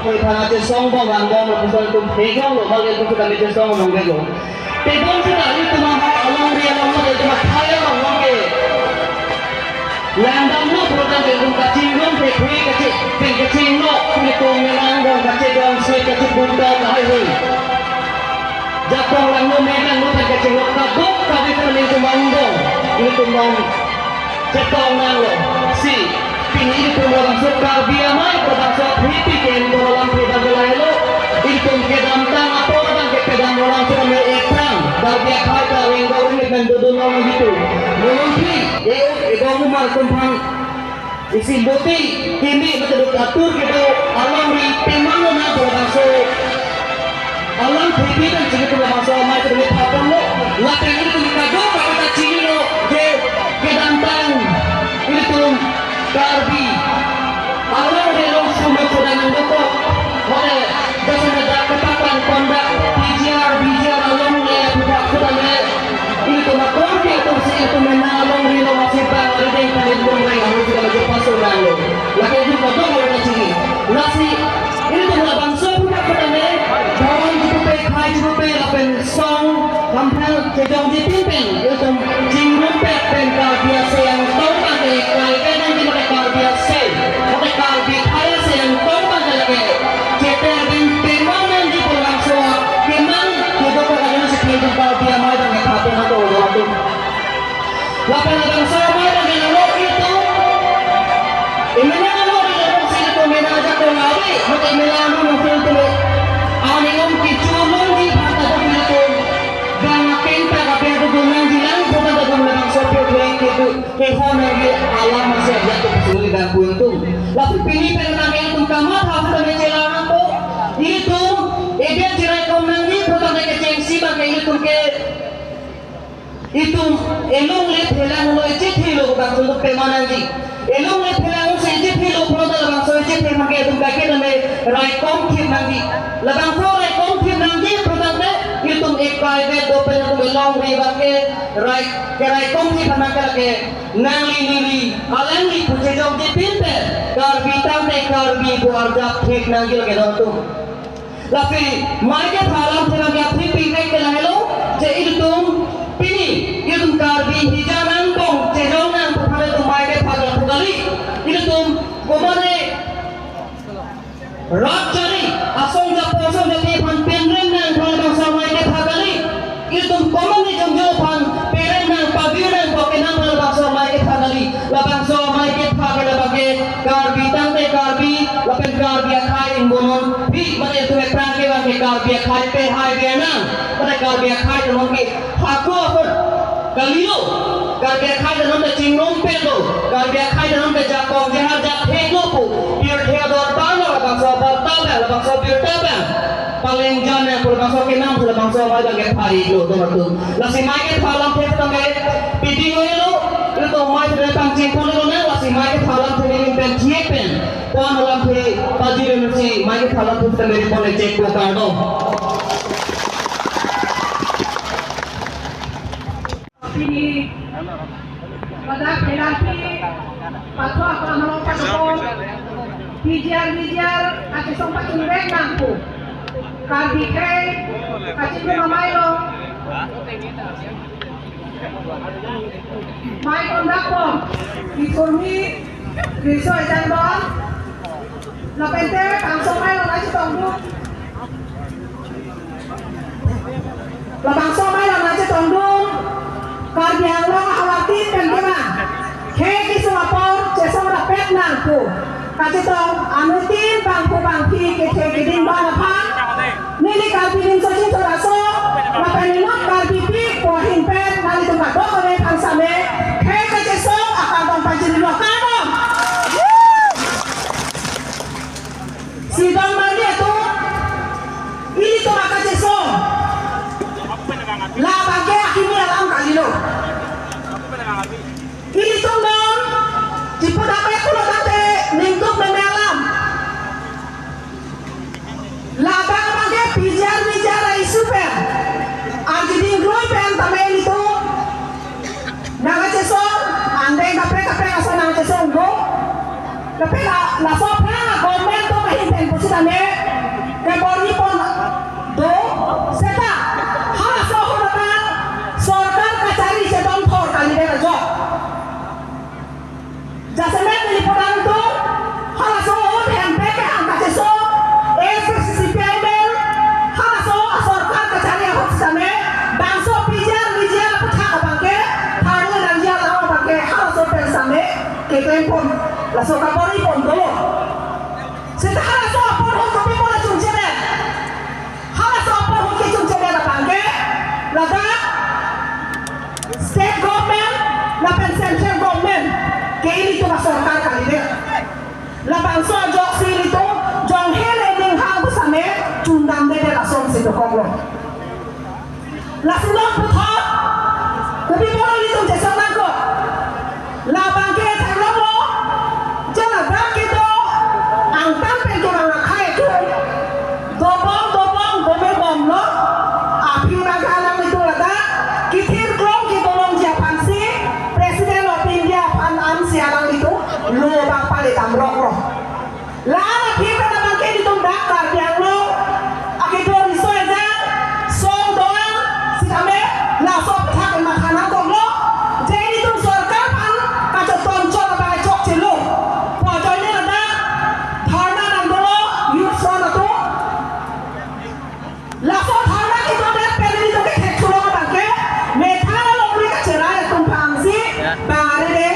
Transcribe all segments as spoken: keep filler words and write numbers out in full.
Iphan kachesong bom vang bom lo, pusat atum hejong lo, bang ilitum seta kachesong bom ke lo. Tebon seta ilitum ahai alongri along lo, ilitum akhai along lo ke. Langdam lo program ke ilitum kachingrum ke khui kachi, pen kachinglo, ilitum melang dong kachejong si kachibunta kahai hui. Jakong langno melang lo pen kachinglo kaduk kaduk pen ilitum bang dong, ilitum bang chetong nanglo. Si, pini ilitum labangso Karbi Amei, labangso Philippine Ken, ko lam phi bang lahelo, ilitum kedamtang apor bang ke kedam orang seta me ekrang, Karbi akhai ta renggo rinit men dodun long gitu. Mulong phi, e, e, bong umar kumpang, isi loti, kimi, mate dot atur kedo, alongri, pemang lo na, labangso alam thepi pen chini tum labangso amei tum thapon lo, lapen ilitum kadokave ta chinilo, je kedamtang ilitum Karbi alongri along sumut sudah mendukung, mate jasemet dak kepaklang kondak P G R, B G R along le, budak sudah le, ilitum akorte atum si ilitum mena alongri along masih bang rideng kali ilitum reng anu sudah maju pasu nang lo. Lake ilitum kadokave ta chini. Lasi ilitum labangso budak petame, bawang jupe, khai jupe, lapen song, hamphang, kejongji pinpeng, ilitum chingrum pet pen Karbi asai angtong bang ke, kai ke nangji mate Karbi asai, mate Karbi akhai asai angtong bang ke lake. Cheter pen pemang nangji pu labangso, kemang, kedokave kali si ilitum Karbi Amei bang ke thapon ato lo atum. Lapen labangso amei bang ke lo ilitum. Imena lo ilitum si ilitum mena ajakong ave, mate imena lo ilitum. Aning om kichulungji bhanta do ilitum. Bang aken ta kape do gunang jilang, kota do gunang bangso pyo kiri kitu. Kehon lagi alam masih ajak tu suri dan kuntung. Lapen pini pen nang ilitum kamatha kami chelang nangpo. Ilitum, ebiat cherai kom nangji, kota do kechengsi bang ilitum ke Itum elongle thelang lo echethe lo bang sunduk pemang nangji. Elongle thelang lo si echethe lo pulo ta labangso echethe mangke itum kaike name raikom thip nangji. Labangso raikom thip nangji pulo tangte itum ekai vet dopen itum elongri bang ke rai, keraikom thip nangke lake nangli neli alangli puche jok di pinpen Karbi tangte Karbi pu arjap thip nangji lake don atum. Lasi mei kepha alam thelang ke aphi pingkek ke lahelo, je ilitum pini, ilitum Karbi hija nangkong, chejong nang pu aphan ilitum mei kepha alam pu kali, ilitum komane rat chari, asong japo asong japi aphan pinrem nang pu aphan labangso mei kepha kali. Itum komane jongjo aphan peren nang pavir nang poke nang labangso mei kepha kali. Labangso mei kepha ke labang ke Karbi tangte Karbi, lapen Karbi akhai ingbononphi, mane itum eprang ke bang ke Karbi akhai pehai dia nang, mane Karbi akhai tenon ke hako apor kalilo, Karbi akhai tenon ke chingrum pelo, Karbi akhai tenon ke jakong jehar jak heklo pu, pirthe ador bang labangso apor ta bang, labangso pir ta bang. Paling jan ya, pura bangso kenam, pura bangso apa yang kepari lo, tuh, tuh. Lasi mei kepha alam the tame, pidi lo, lo, lo, tuh, mei the pangcheng pun lo na, lasi mei kepha alam the ni pen, thie pen. Pon alam the, pajir lo si, mei kepha alam the tame, pon cek ko kardo. Pini, pada penalti, patwa apa malong patwa, P G R, P G R, ati song pachun bek nangku. Karbi kre, kachingrum amei lo. Mei kondak pon, ikurmi, riso ejan don, lapen te, kangsong mei lo, nai chetong dun. Labangso mei lo nai chetong dun, Karbi Anglong ahavar tin pen kema. Khei kesung apor chesong rapet nangku. Kachetong anuttin bangphu bangphi kethe keding ban aphan. Neli Karbi Nimso Chingthor Aso, lapen inut Karbipi pu ahin pen nanglitum kadokave aphan same. Khei kachesong akardom pajirlo, kardom. Si don marli atum, ilitum akachesong. Labang ke akimi alam kalilo. Ilitum don, chipu dapat pulo tangte ningkuk meme alam. Labang abang ke P G R V G R a-issue pen. Arjiding groi pen tame ilitum nangkachesong, angdeng kaprek kaprek ason nangkachesong do. Kaprek la, laso aphrang government atum ahin pen Pusitame kebor-i pon do seta halaso ahut ta sorkar kachari chedon thor kalidet ajok. Jasemet neli pudam tu halaso ahut hempe ke angkacheso A C C C P I M L halaso asorkar kachari ahut sitame bangso P G R, V G R aputhak abangke tharli nangji alam abangke halaso pen sitame keklem pon, laso kabor-i pon dolo. Seta halaso apor ahut kopi pon achungchedet. Halaso apor ahut kechungchedet abangke ladak state government lapen central government ke ilitum asorkar kalidet. Labangso ajoksi ilitum jonghe le ning hang pusitame chundamdedet ason si dokoklo. Lasi non puthot kopi pon ilitum chesong nangkok. Labangke thanglonglo, jala dak kedo angtan pen kevang akhei atum dobom dobom dome bomlo. Aphi nangkok alanglitum ladak kethir klong kedolongji aphansi President of India aphan ansi alanglitum lo bang pale damroklo. La-an aphi pen abangke ilitum dak Karbi Anglong akedo riso ejang song doan sitame laso aputhak matha nangkoklo. Je ilitum sorkar aphan kachotton chot abang chokchelo pu ajoine ladak dharna nangdolo youth front atum. Laso dharna kedodet pen ilitum kethek cholong abangke methang alongri kacherai atum aphansi bang arere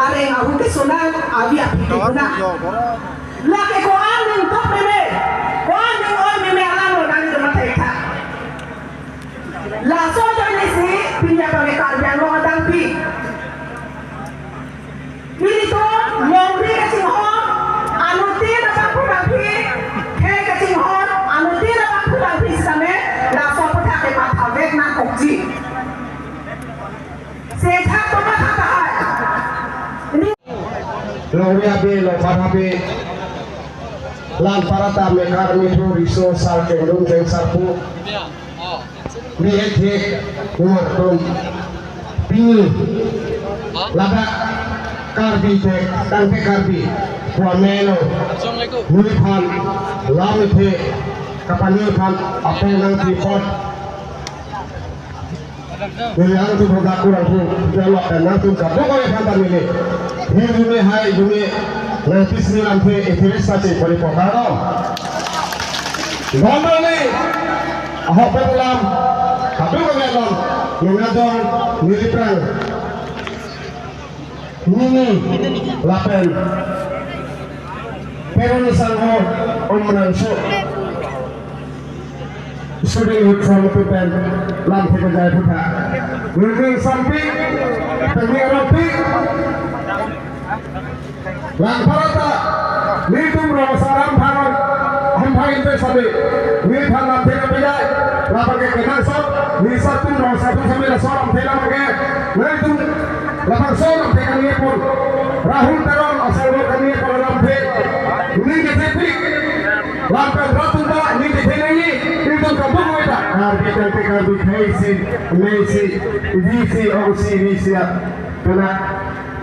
areng ahu kesonan avi aphi kekuna. Lake ko-an ning tok meme, ko-an ning oi meme alam lo nangli doma thek tha. Laso ajoine si pini abangke Karbi Anglong adang pi ilitum longri kachinghon, anuttin abangphu bangphi, khei kachinghon, anuttin abangphu bangphi sitame laso aputhak ke matha vek nangkokji. Sejak to matha tahai. Longri abe, longpat abe, la-an aparata mekar mithu riso sar kengdung kengsarpo, bihek hek umar tum pini ladak Karbi thek tangte Karbi pu amelo neliphan lam ithe kapani aphan apel nangpi apot neli alangtum aphan kurang pu jalok pen nangtum kadokave aphan ta neli hirjume hai jume nangpisi lamthe interest sachi pari pokano. Gomani ahok pen alam kadokave alam nangdong neli prang nini lapen Perun Sangho Om Manangsho. Student Youth Forum pen lamthe kejai aphuthak. Nini sampi, kami aropi. La-an aparata, nelitum rong asaram phan, ham phan inte sabi. Neliphan lamthe kejai, labangke kenangsot, neli sartum rong asatum sabi laso lamthe labangke. Nelitum labangso lamthe kami pon. Rahul Teron asal kami pon lamthe. Neli kethepi. Lamthe ratum ta neli kethe nangji. Nelitum kabung weta. Karbi tangte Karbi khei si, mei si, vi si, ong si, vi si ya. Tuna.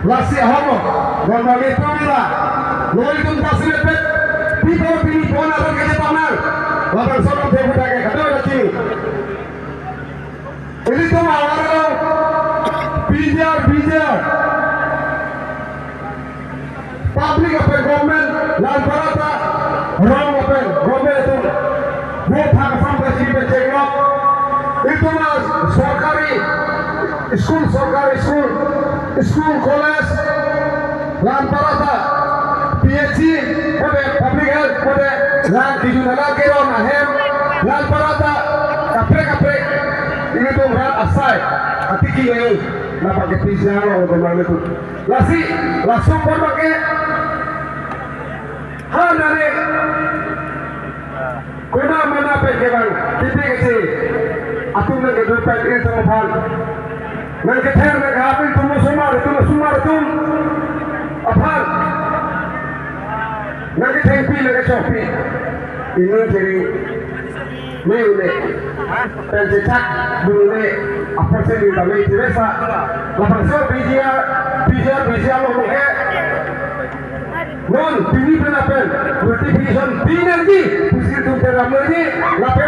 Lasi ahormu, gomani tumila. Nelitum ta silepet. People pini pon akan kachetong nang. Labangso lamthe aphuthak ke kadokave kachini. Ilitum awarlo P G R, V G R. Public apen government, la-an aparata rong apen government atum. Bo thang sam ta si pechenglok. Itum a sorkari school, sorkari school, school, college, la-an aparata, P H C, mate public health, mate la-an kejun alam keron ahem, la-an aparata, kaprek kaprek, ilitum rat asai, atiki ngai, napa ke pizza lo, lo, lo, lo. Lasi, laso apor abangke, ha nare, kona mana pen kevang, kipi kesi, atum nangkedo pen ilitum aphan. Nangkether nangkehap ilitum osomar atum, osomar atum aphan. Nangkethengpi nangkechokpi. Ini jadi me une. Pen chechak dun une. Apa sih minta me tiresa. Lapang so P G R, P G R, P G R lo muke. Non pini pen lapen notification pinangji, pusi itum teramji, lapen